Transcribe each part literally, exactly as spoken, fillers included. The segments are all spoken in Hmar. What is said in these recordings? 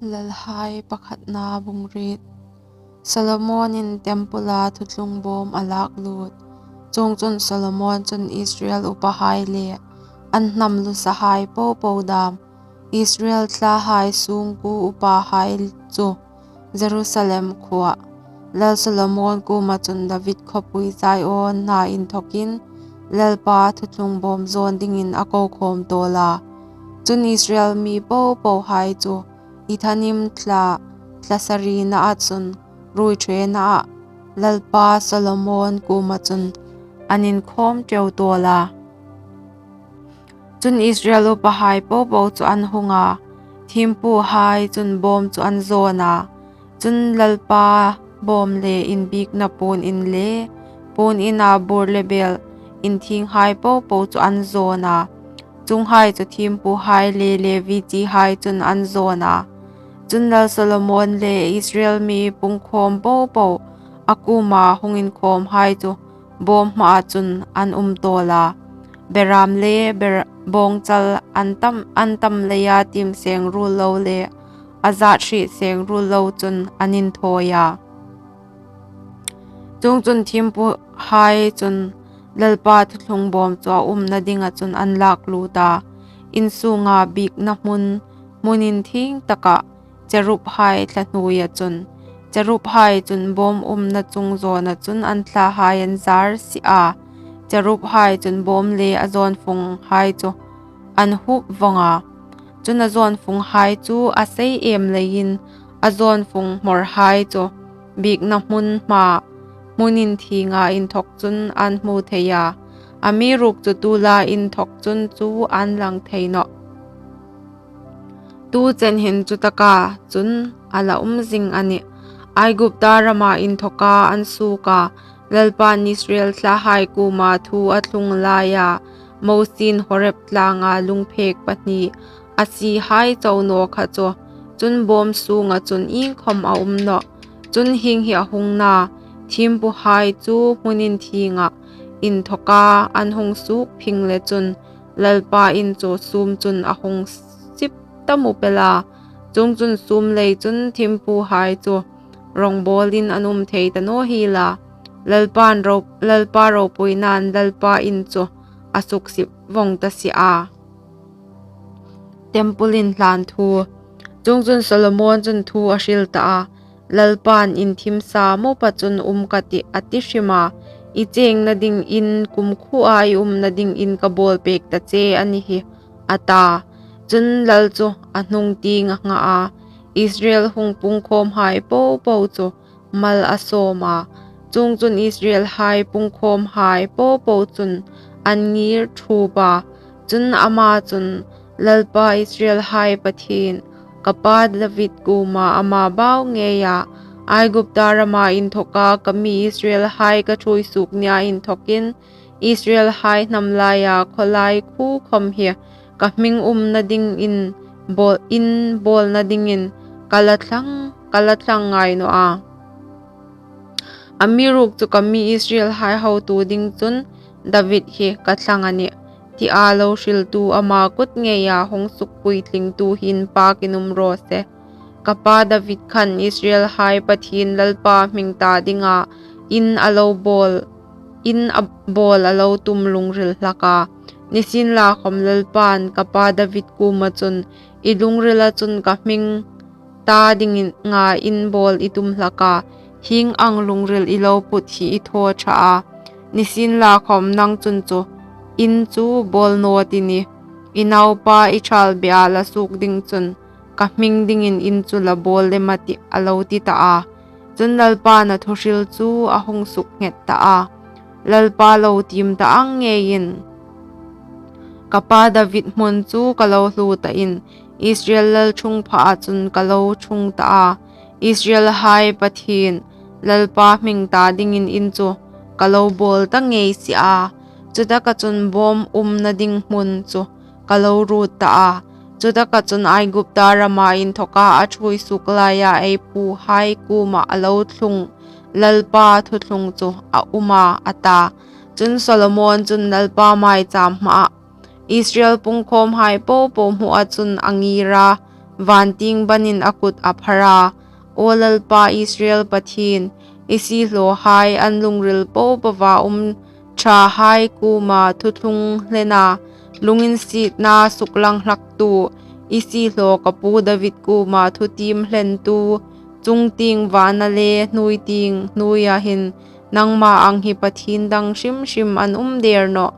Lalhai pakhatna bung riet. Solomonin tempula thuthlung bawm a lak lût. Chuongchun Solomon chun Israel upahai le an hnam lusahai po po dâm, Israel thlahai sûngkuo upahai chu Jerusalem khuoa Lal Solomon kuoma chun David khawpui Zion-a inthawkin Lalpa thuthlung bawm zawn dingin a ko khâwm tâwl a. Chun Israel mi po pohai chu Ethanim thla, thla sarinaa chun ruoiṭhenaa Lalpa Solomon kuoma chun an inkhâwm ṭeu tâwl a. Chun Israel upahai po po chu an hung a, thiempuhai chun bâwm chu an zawn a. Chun Lalpa bâwm le inbiekna puon in le, puon ina bûr le bêl inthienghai po po chu an zawn a. Chuonghai chu thiempuhai le Levi chihai chun an zawn a. Chun Lal Solomon le Israel mi pungkhâwm po po a kuoma hung inkhâwmhai chu bâwm hmaa chun an um tâwl a. Berâm le ber-, bâwngchal an tam, an tam leia tiem seng ruol lo le a zât hriet seng ruol lo chun an inthawi a. Chuongchun thiempuhai chun Lalpa thuthlung bâwm chu a umna dinga chun an lak lût a, in sûnga biekna hmun, hmun inthieng takah, cherubhai thla hnuoia chun. Cherubhai chun bâwm umna chung zawna chun an thlahai an zâr si a. Cherubhai chun bâwm le a zawnfunghai chu an huop vawng a. Chun a zawnfunghai chu a sei êm leiin a zawnfung hmawrhai chu biekna hmun hma, hmun inthienga inthawk chun an hmu thei a. Amiruokchu tuola inthawk chun chu an lang thei nawh. Tu chen hin chutaka chun a la um zing a nih. Aigupta rama inthawka an suok a, Lalpan Israel thlahai kuoma thu a thlung laia Mosiein Horeb tlanga lungphêk pahni a siehai chau naw kha chu. Chun bâwm sûnga chun iengkhawm a um nawh. Chun hieng hi a hung na, thiempuhai chu hmun inthienga inthawka an hung suok phing le chun Lalpa in chu sûm chun a hung sip ta mup el a. Chuongchun sûm lei chun thiempuhai chu rawngbâwlin an um thei ta naw hiel a. Lalpan ro-, Lalpa ropuinain Lalpa in chu a suksip vawng ta si a. Tempul inhlân thu. Chuongchun Solomon chun thu a hril ta a, Lalpan inthim sa mupa chun um ka tih a ti hrim a, i chêngna ding in, kumkhuoa i umna ding in ka bâwlpêk ta che a ni hi, a ta. Chun lal chu a hnung tieng a ngha a, Israel hung pungkhâwmhai po po chu mal a sâwm a. Chuongchun Israelhai pungkhâwmhai po po chun an ngîr ṭhuop a. Chun ama chun, Lalpa Israelhai Pathien, ka pa David kuoma ama bau ngeia, Aigupta rama inthawka ka mi Israelhai ka ṭhuoi suok nia inthawkin, Israelhai hnam laia khawlai khuo khawm hi ka hming umna dingin bâwl, in bâwlna dingin ka la thlang, ka la thlang ngai naw a. Amiruokchu ka mi Israelhai hotu ding chun David hi ka thlang a nih, tia lo hriltu ama kut ngeia hung sukpuitlingtu hi inpâkin um raw se. Ka pa David khan Israelhai Pathien Lalpa hming ta dinga in a lo bâwl, in a bâwl a lo tum lungril hlak a. Nisienlakhawm Lalpan ka pa David kuoma chun, i lungrila chun ka hming ta dinga in bâwl i tum hlak a, hieng ang lungril i lo put hi i thaw ṭha a. Nisienlakhawm nang chun chu in chu bâwl naw ti nih, i naupa i ṭhâlbea la suok ding chun ka hming dingin in chu la bâwl lem a tih, a lo ti ta a. Chun Lalpan a thuhril chu a hung suknghet ta a. Lalpa lo tiem ta ang ngeiin ka pa David hmun chu ka lo hluo ta in, Israel lalṭhungphaa chun ka lo ṭhung ta a. Israelhai Pathien Lalpa hming ta dingin in chu ka lo bâwl ta ngei si a. Chutaka chun bâwm umna ding hmun chu ka lo ruot ta a. Chutaka chun Aigupta rama inthawka a ṭhuoi suok laia ei puhai kuoma a lo thlung Lalpa thuthlung chu a um a, a ta. Chun Solomon chun Lalpa maichâm hmaa Israel pungkhâwmhai po po hmua chun a ngîr a, van tieng banin a kut a phar a. Aw Lalpa Israel Pathien, i siehlawhai an lungril po poa um ṭhahai kuoma thuthlung hlena, lunginsietna suklang hlaktu, i siehlaw ka pu David kuoma thutiem hlentu, chungtieng vana le hnuoitieng hnuoia hin nangma ang hi Pathien dang hrim hrim an um der nawh.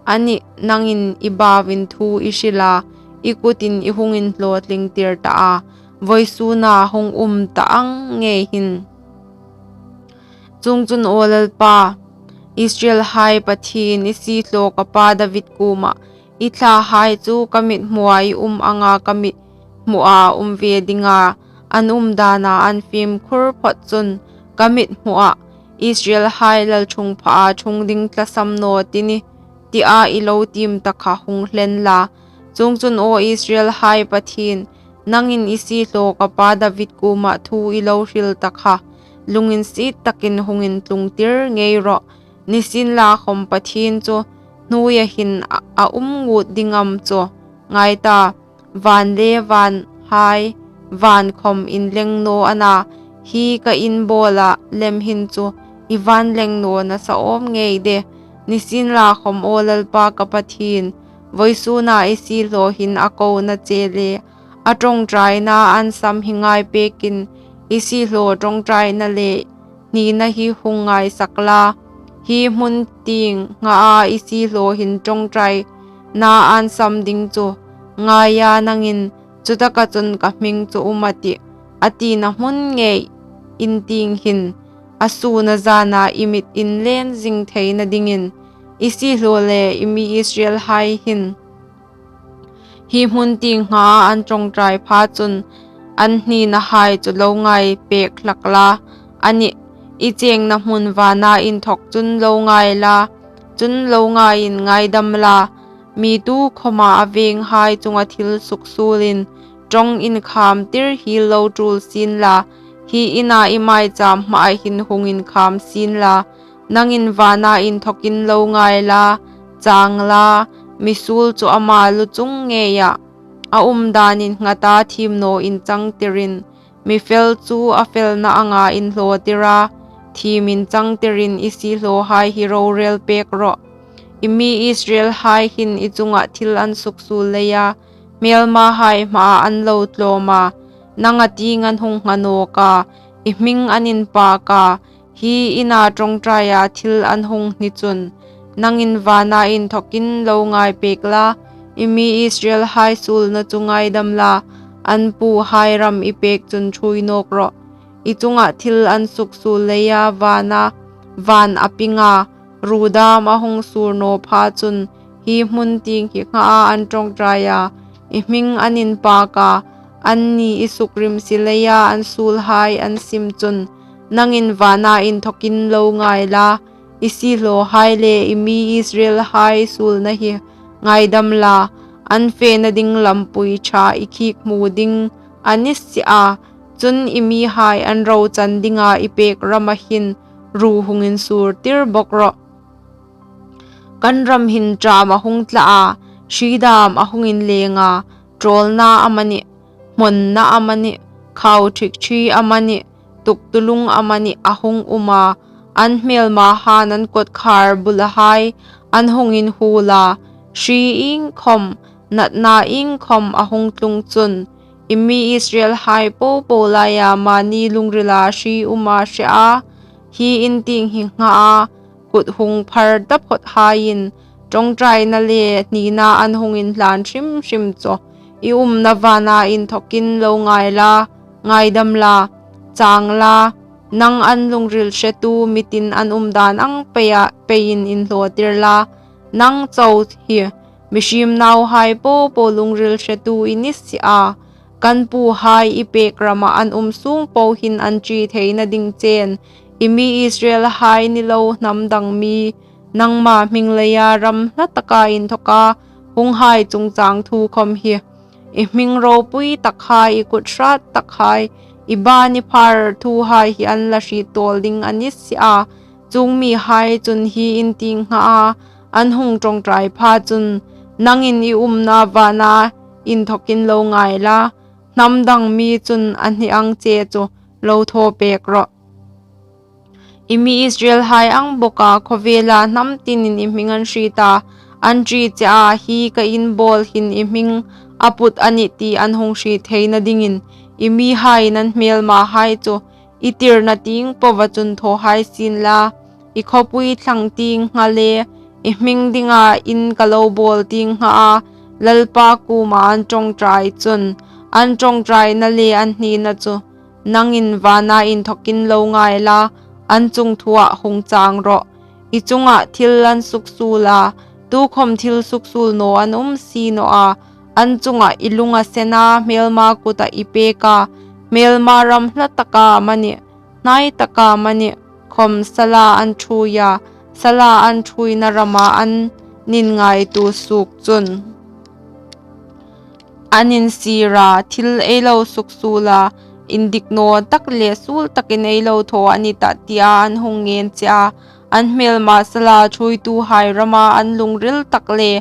Anih, nangin i bauin thu i hril a, i kutin i hung inhlawtlingtir ta a, vawisuna hung um ta ang ngei hin. Chuongchun, aw Lalpa, Israelhai Pathien, i siehlaw ka pa David kuoma i thlahai chu ka mithmua i um anga ka mithmua um ve dinga an um dana an fimkhur phawt chun, ka mithmua Israelhai lalṭhungphaa ṭhung ding tlasam naw ti ni, tia i lo tiem ta kha hung hlen la. Chuongchun, aw Israelhai Pathien, nangin i siehlaw ka pa David kuoma thu i lo hril ta kha lunginsiet takin hung intlungtir ngei rawh. Nisienlakhom Pathien chu hnuoia hin a, a um ngut ding am chu? Ngai ta, van le vanhai, van khom inleng naw a na, hi ka in bawla lem hin chu i van leng naw nasa awm ngei de. Nisienlakhom, aw Lalpa ka Pathien, vawisuna i siehlaw hin a kona che le a ṭawngṭaina an sam hi ngai pekin, i siehlaw ṭawngṭaina le hnina hi hung ngaisak la. Hi hmun tieng ngaa i siehlaw hin ṭawngṭaina an sam ding chu ngaia nangin, chutaka chun ka hming chu um a tih, a tina hmun ngei in tieng hin a sun a zana i mit inlen zing theina dingin, i siehlaw le i mi Israelhai hin hi hmun tieng ngaa an ṭawngṭai pha chun an hninahai chu lo ngai pek hlak la. Anih, i chengna hmun vana inthawk chun lo ngai la, chun lo ngaiin ngaidam la. Mi tukhoma a venghai chunga thil suksuolin ṭawng inkham tir hi lo ṭul sien la, hi ina i maicham hmaa hin hung inkham sien la. Nangin vana inthawkin lo ngai la, chang la, mi suol chu ama lu chung ngeia a um dan inngata thiem naw inchangtirin, mi fel chu a felna anga inhlawtira thiem inchangtirin i siehlawhai hi rorel pek rawh. I mi Israelhai hin i chunga thil an suksuol leia hmelmahai hmaa an lo tlawm a, nanga tieng an hung ngha nawk a, i hming an inpak a, hi ina ṭawngṭaia thil an hung hni chun, nangin vana inthawkin lo ngai pek la, i mi Israelhai suolna chu ngaidam la, an puhai ram i pek chun ṭhuoi nawk rawh. I chunga thil an suksuol leia vana van a ping a, ru dam a hung sur naw pha chun, hi hmun tieng hi ngaa an ṭawngṭai a, i hming an inpak a, anni i sukrimsi leia an suolhai an sim chun, nangin vana inthawkin lo ngai la, i siehlawhai le i mi Israelhai suolna hi ngaidam la, an fena ding lampui ṭha i khik hmu ding a ni si a, chun i mihai an rochan dinga i pek rama hin ru hung insur tir bawk rawh. Kan ram hin ṭam a hung tla a, hri dam a hung inleng a, ṭawlna amanih, hmawnna amanih, khau thik ṭhi amanih, tuktulung amanih a hung um a, an hmelmahaiin an kawtkhar bulahai an hung inhuol a, hri iengkhom, natna iengkhom a hung tlung chun, i mi Israelhai popo laia mani lungrila hri um a hre a, hi in tieng hi ngaa kut hung phar taphawthaiin ṭawngṭaina le hnina an hung inhlan hrim hrim chu, i umna vana inthawkin lo ngai la, ngaidam la, chang la, nang an lungril hretu mi tin an um dan ang peia, peiin inhlawtir la, nang chau hi mihriem nauhai popo lungril hretu i ni si a, kan puhai i pek rama an um sung po hin an ṭi theina ding chen, i mi Israelhai ni lo hnam dang mi, nangma hming leia ram hla taka inthawka hunghai chungchang thu khom hi, i hming ropui takhai, i kut hrat takhai, i ban i phar thuhai hi an la hriet tawl ding a ni si a, chuong mihai chun hi in tieng ngaa an hung ṭawngṭai pha chun, nangin i umna vana inthawkin lo ngai la, hnam dang mi chun a hni ang che chu lo thaw pek rawh. I mi Israelhai ang bawka khawvela hnam tinin i hming an hriet a, an ṭi che a, hi ka in bawl hin i hming a put a nih ti an hung hriet theina dingin. I mihaiin an hmelmahai chu i tirna tieng poa chun thaw hai sien la, i khawpui thlang tieng nga le i hming dinga in ka lo bawl tieng nga a Lalpa kuoma an ṭawngṭai chun, an ṭawngṭaina le an hnina chu nangin vana inthawkin lo ngai la, an chungthua hung chang rawh. I chunga thil an suksuol a, tukhawm thil suksuol naw an um si naw a, an chunga i lunginsen a, hmelma kuta i pek a, hmelma ram hla taka amanih, hnai taka amanih khawm sala an ṭhuoi a, sala an ṭhuoina rama an inngaituo suok chun an insir a, thil ei lo suksuol a, indik naw tak le suol takin ei lo thaw a ni tah tia an hung ngen che a, an hmelma sala ṭhuoituhai rama an lungril tak le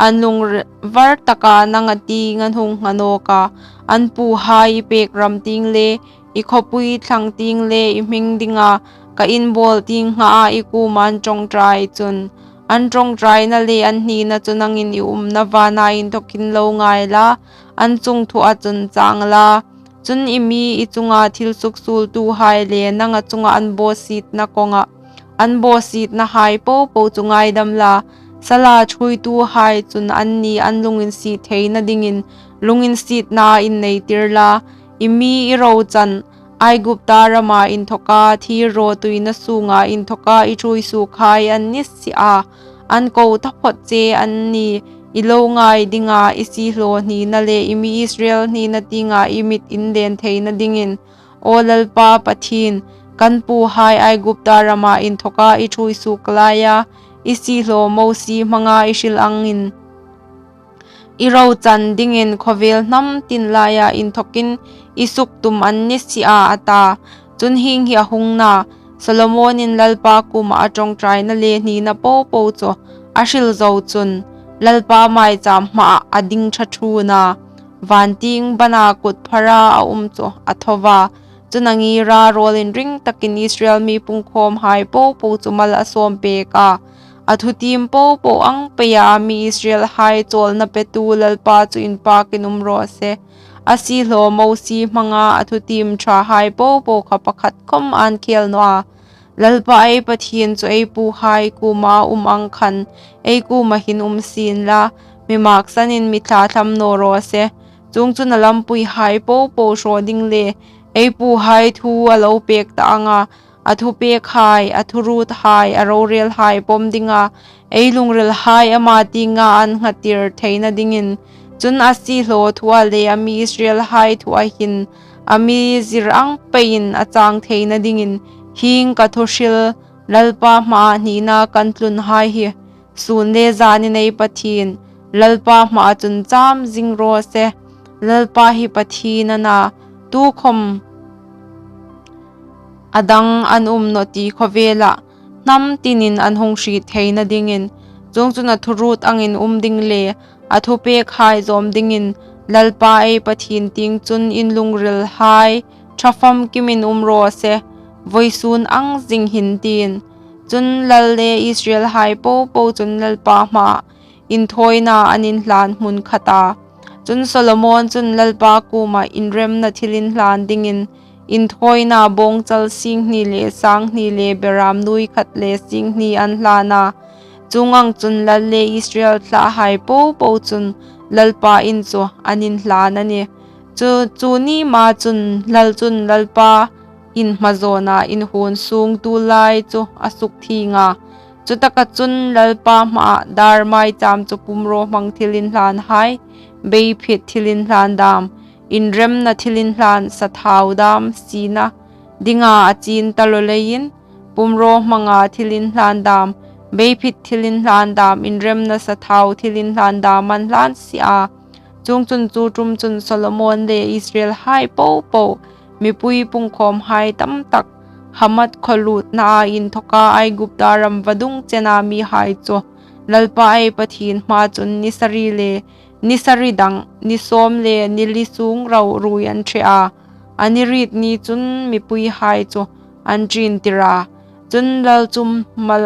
an lungvar taka nanga tieng an hung nga nawk a, an puhai i pek ram tieng le i khawpui thlang tieng le i hming dinga ka in bawl tieng nga a i kuoma an ṭawngṭai chun, an ṭawngṭaina le an hnina chu nangin i umna vana inthawkin lo ngai la, an chungthua chun chang la. Chun i mi i chunga thil suksuoltuhai le nanga chunga an bawsietna kawnga an bawsietnahai popo chu ngaidam la, sala ṭhuoituhai chun anni an lunginsiet theina dingin lunginsietna inneitir la, i mi i rochan Aigupta rama inthawka thir rawtuina sunga inthawka i ṭhuoi suokhai an ni si a, an ko taphawt che an ni, i lo ngai dinga i siehlaw hnina le i mi Israel hnina tienga i mit in len theina dingin. Aw Lalpa Pathien, kan puhai Aigupta rama inthawka i ṭhuoi suok laia i siehlaw Mosie hmanga i hril angin i rochan dingin khawvel hnam tin laia inthawkin i suktum an ni si a, a ta. Chun hieng hi a hung na, Solomonin Lalpa kuoma a ṭawngṭaina le hnina popo chu a hril zo chun, Lalpa maicham hmaah a ding ṭha ṭhuon a, van tieng bana kut phara a um chu a tho va. Chun a ngira rawl inring takin Israel mi pungkhawmhai popo chu mal a sawm pek a, a thutiem popo ang peia a mi Israelhai chawlna petu Lalpa chu inpakin um raw se. A siehlaw Mosie hmanga a thutiem ṭhahai popo kha pakhat khawm an khel naw a. Lalpa ei Pathien chu ei puhai kuoma um ang khan ei kuoma hin um sien la, mi maksanin mi thlathlam naw raw se. Chuongchun a lampuihai popo hraw ding le ei puhai thu a lo pek ta anga, a thupekhai, a thuruothai, a rorelhai pawm dinga ei lungrilhai ama tienga an nghatir theina dingin. Chun a siehlaw thua le a mi Israelhai thua hin a mi zir ang peiin a chang theina dingin hieng ka thuhril Lalpa hmaa hnina kan tlunhai hi sun le zanin ei Pathien Lalpa hmaa chun cham zing raw se. Lalpa hi Pathien a na, tukhawm a dang an um naw ti khawvela hnam tinin an hung hriet theina dingin. Chuongchun a thuruot angin um ding le a thupekhai zawm dingin Lalpa ei Pathien tieng chun in lungrilhai ṭha famkimin um raw se. Vawisun ang zing hin tiin. Chun lal le Israelhai popo chun Lalpa hmaa inthawina an inhlan hmun khata. Chun Solomon chun Lalpa kuoma inremna thil inhlan dingin inthawina bawngchal singhni le sanghni le beram nuoi khat le singhni an hlan a. Chuong ang chun lal le Israel thlahai popo chun Lalpa in chu an inhlan a nih. Chu, chu ni ma chun lal chun Lalpa in hma zawna inhuon sung tu lai chu a suk thieng a. Chutaka chun Lalpa hmaa dar maicham chu pumraw hmang thil inhlanhai, beiphit thil inhlan dam, inremna thil inhlan sathau dam siena dinga a chin ta lo leiin, pumraw hmanga thil inhlan dam, beiphit thil inhlan dam, inremna sathau thil inhlan dam an hlan si a. Chuongchun chu ṭum chun Solomon le Israelhai popo, mipui pungkhawmhai tam tak, Hamath khaw lutnaa inthawka Aigupta ram vadung chena mihai chu Lalpa ei Pathien hmaa chun ni sari le ni sari dang, ni sâwm le ni li sûng rau ruoi an ṭhe a, a ni riet ni chun mipuihai chu an ṭintir a. Chun, lal chu mal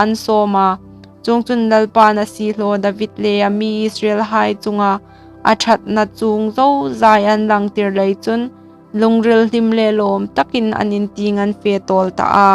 an sâwm a; chuongchun, Lalpain a siehlaw David le a mi Israelhai chunga a ṭhatna chuong zozai an langtir lei chun, lungril hlim le lâwmtakin an in tieng an fe tâwl ta a.